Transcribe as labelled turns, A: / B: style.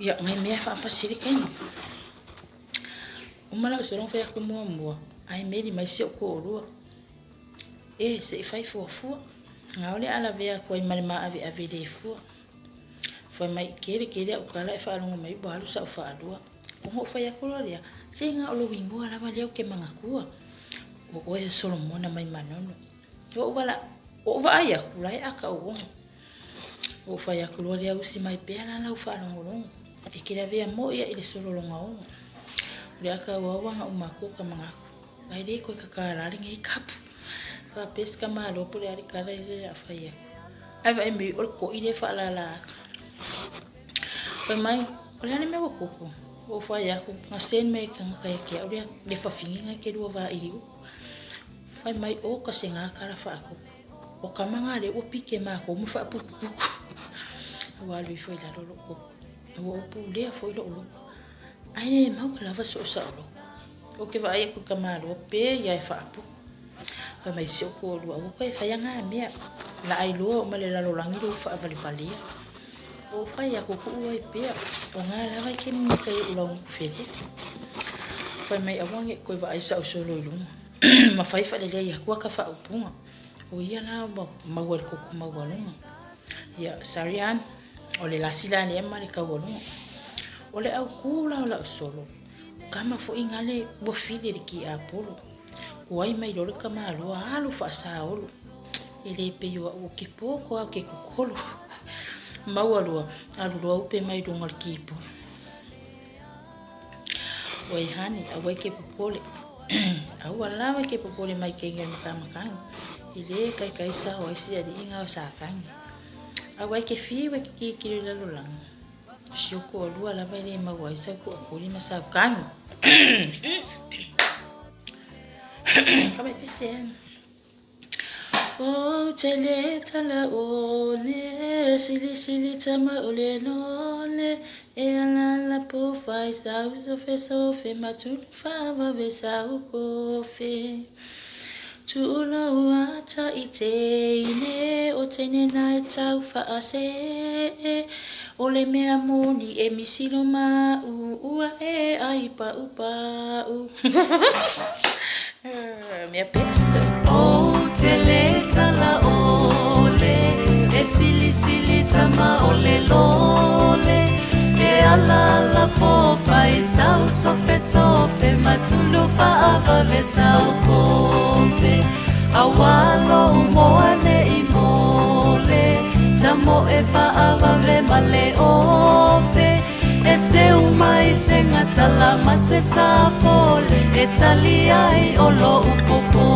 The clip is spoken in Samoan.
A: Ia, ngai mea faapasi le kaimi. Uma lau sologa fai atu muamua, ae meli mai si ou toalua. E, se i fai fuafua. Gao le a lavea atu ai ma le maaveave le fua. Fai mai, kele kele au tala e faalogo mai ua alu sau faalua. Ona ou fai atu loa lea, se na o lou igoa lava lea ou te manatua. O oe o Solomona mai Manono. Ou vala, ou vaai atu, la e aka ou ona. Ou fai atu loa lea, usi mai pea la lau faalogologo. E te lavea moi ia i le solologa ona. O le aka ua ua na uma atu ka manatu. Ai le koe kakala lenei kapu. Faapea se tamaloa po o le a le tala lea o le a fai atu. Ae vaai mai o le to'i lea e faalala atu. Fai mai, o le a le mea ua tupu? Ua ou fai atu, na send mai e le tagata ia te au le fafine na e te lua vaili upu. Fai mai, o ka se gā tala faatupu. O tama na lea ua pike matou ma faaputuputu. Ua alu ifo i lalo lou toto. Ua ou pulea foi lou loto. Ae le maua lava sou saoloto. Ou te vaai atu i le tamaloa pe ia e faaputu. Fai mai si ou toalua, aua toe faia na mea. Laai loa oo ma le lalolagi lou faavalevalea. Ua ou fai atu, tuu ai pea. O na lava e te mimita i ou laugutu felea. Fai mai, aua ne i toe vaai sau solo i luga. Ma fai faalelei atu ata faaupuga. O ia la ua maua i le toto maualuga. Ia, Sarian, o le lasi la lea ma le taualuga. O le autū la o lau solo, o tama foi gale ua fili e le tiapolo. Tuai mai loa le tamaloa alu faasaolo. E le pei o au ou te poto a ou te totolo. Maua loa, alu loa upe mai luga o le keyboard. Oi honey, aua e te popole. Aua lava e te popole mai keigi o le matamatagi. E le kaikai sao ai si alii na o Satani. Aua e te fiu e te tilotilo i lalolagi. Si ou toalua lava e le maua ai sau toatuli ma sau tagi. Ka mai pese. Ou te le tala one, silisili tama o le lole, e alala po fai sau sofe sofe matulu faavave sau kofe. Tuulou ata i teine o teine na e tau faasee, o le mea moni e misi lo mau ua e ai pau pau. Mea best.
B: Ou te le tala ʻole, e silisili tama o le lole, e ala ala pō fai sau sofe sofe matulu faavave sau kofe. Auā lou moa neʻi mole, tamoe faavave ma le ofe. E seu mai se gatala ma se safole, e tali ai o loʻu popole.